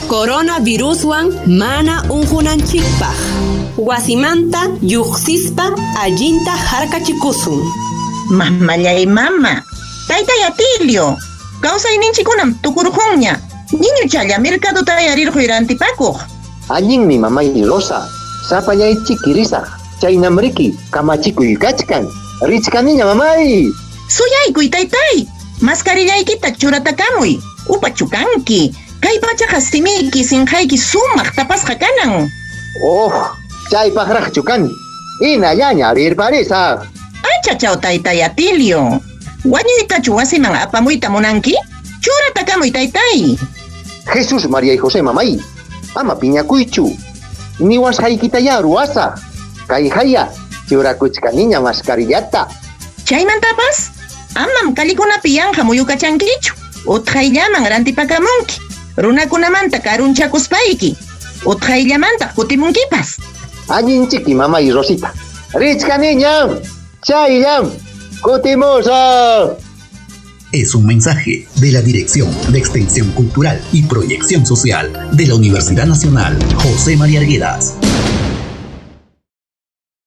Coronaviruswan mana unqunanchikpaq. Wasimanta lluqsispa allinta harkachikusun. Mamallay mama, taytay Atilio, kawsayninchikkunam tukurqunña. Ñiñuchalla mercadotaya rirquy rantipakuq. Allinmi mamay Rosa, sapallaychiki risaq, chaynam riki kamachikuy kachkan. Richkaniña mamay. Suyaykuy taytay, maskarillaykita churatakamuy, upachu kanki. Kay pachaqa simiyki sinqayki sumaq tapasqa kanan. Oh, chaypaqraqchu kani. Hinallaña rirparisaq. Achachaw taytay Atilio, wañuytachu wasiman apamuyta munanki? Churatakamuy taytay. Jesús, María y José mamay, ama piñakuychu. Niwasqaykitayá ruwasaq. Kay haya churakuchkaniña mascarillata. Chaymantapas, amam kallikunapi yanqa muyukachankichu. Utqayllaman rantipakamunki. Runakunamanta karunchakuspayki. Utqayllamantaq kutimunkipas. Allinchiki mamay Rosita. Richkaniñam. Chayllam. Kutimusaq. Es un mensaje de la Dirección de Extensión Cultural y Proyección Social de la Universidad Nacional José María Arguedas.